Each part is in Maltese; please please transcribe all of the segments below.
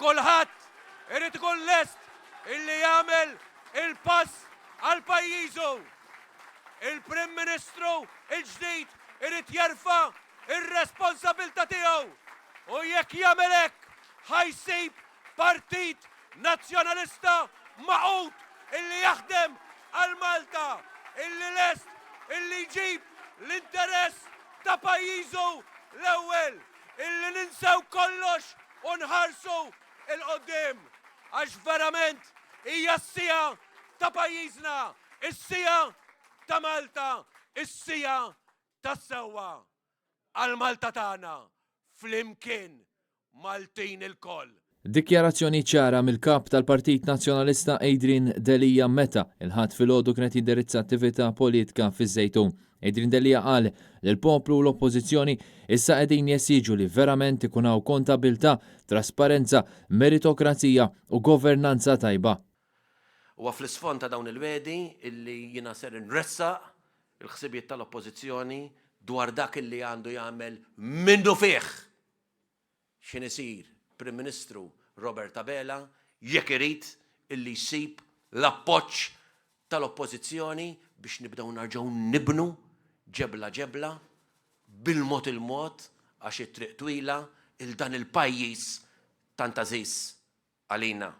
Kulħadd irid ikun lest illi jagħmel il-pass għal pajjiżu. Il-Prim Ministru l-ġdid irid jerfa' r-responsabilità tiegħu u jekk jagħmel hekk ħa jsib Partit Nazzjonalista magħqud illi jaħdem għal Malta, illi lest illi jġib l-interess ta' pajjiżu l-ewwel, illi ninsew kollox u nħarsu 'l quddiem għax verament hija s-siegħa ta' pajjiżna, is-siegħa ta' Malta, is-siegħa tas-sewwa għal Malta tagħna flimkien Maltin ilkoll. Dikjarazzjoni ċara mill-Kap tal-Partit Nazzjonalista Adrian Delia meta il-Ħadd filgħodu kien qed jindirizza attività politika fiż-Żejtun. Adrian Delia qal li l-poplu u l-Oppożizzjoni issa qegħdin jesiġu li verament ikun hawn kontabilità, trasparenza, meritokrazija u governanza tajba. Huwa fl-isfond ta' dawn il-wegħdi illi jiena ser inressaq il-ħsibijiet tal-Oppożizzjoni dwar dak illi għandu jagħmel minnufih x'ħin isir Prim Ministru Robert Abela jekk irid illi jsib l-appoġġ tal-Oppożizzjoni biex nibdew nerġgħu nibnu ġebla ġebla, bil-mod il-mod għax it-triq twila, 'il dan il-pajjiż tant għażiż għalina.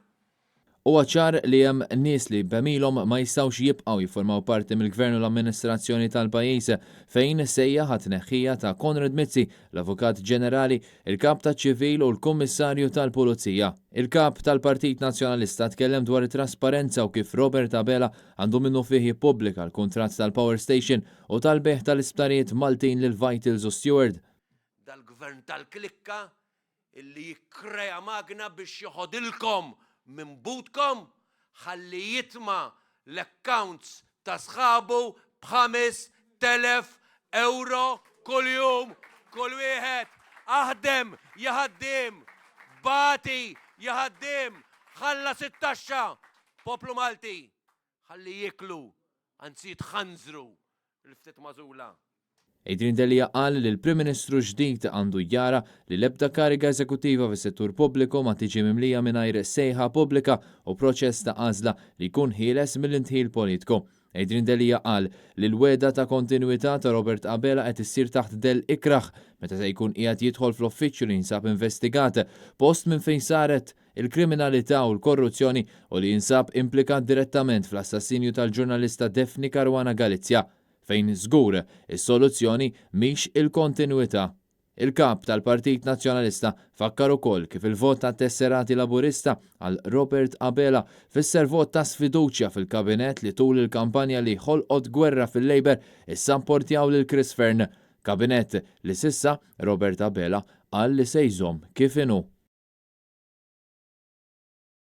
Huwa ċar li hemm nies li b'għemilhom ma jistgħux jibqgħu jiffurmaw parti mill-Gvern u l-amministrazzjoni tal-pajjiż, fejn sejjaħ għat-tneħħija ta' Konrad Mizzi, l-Avukat Ġenerali, il-Kap taċ-Ċivil u l-Kummissarju tal-Pulizija. Il-Kap tal-Partit Nazzjonalista tkellem dwar it-trasparenza u kif Robert Abela għandu minnufih jippubblika l-kuntratt tal-Power Station u tal-bejgħ tal-isptarijiet Maltin lil Vitals u Steward. Dal-Gvern tal-klikka illi jikkrea magna biex joħodilkom minn butkom ħalli jitma' l-accounts ta' sħabu b'5,000 ewro kuljum kull wieħed. Aħdem ja ħaddiem, bati ja ħaddiem, ħallas it-taxxa, poplu Malti, ħalli jieklu, anzi jitħanżru l-ftit magħżula. Adrian Delia qal li l-Prim Ministru ġdid għandu jara li l-ebda kariga eżekuttiva fis-settur pubbliku ma tiġi mimlija mingħajr sejħa pubblika u proċess ta' għażla li jkun ħieles mill-indħil politiku. Adrian Delia qal li l-wegħda ta' kontinwità ta' Robert Abela qed issir taħt dell ikrah meta se jkun qiegħed jidħol fl-uffiċċju li jinsab investigat, post minn fejn saret il-kriminalità u l-korruzzjoni u li jinsab implikat direttament fl-assassinju tal-ġurnalista Daphne Caruana Galizia. Fejn żgur is-soluzzjoni mhix il-kontinwità. Il-Kap tal-Partit Nazzjonalista fakkar ukoll kif il-vot tat-tesserati Laburista għal Robert Abela fisser vot ta' sfiduċja fil-Kabinett li tul il-kampanja li ħolqot gwerra fil-Labour issa mportjaw lil Chris Fearne. Kabinett li s'issa Robert Abela qal li se jżomm kif inhu.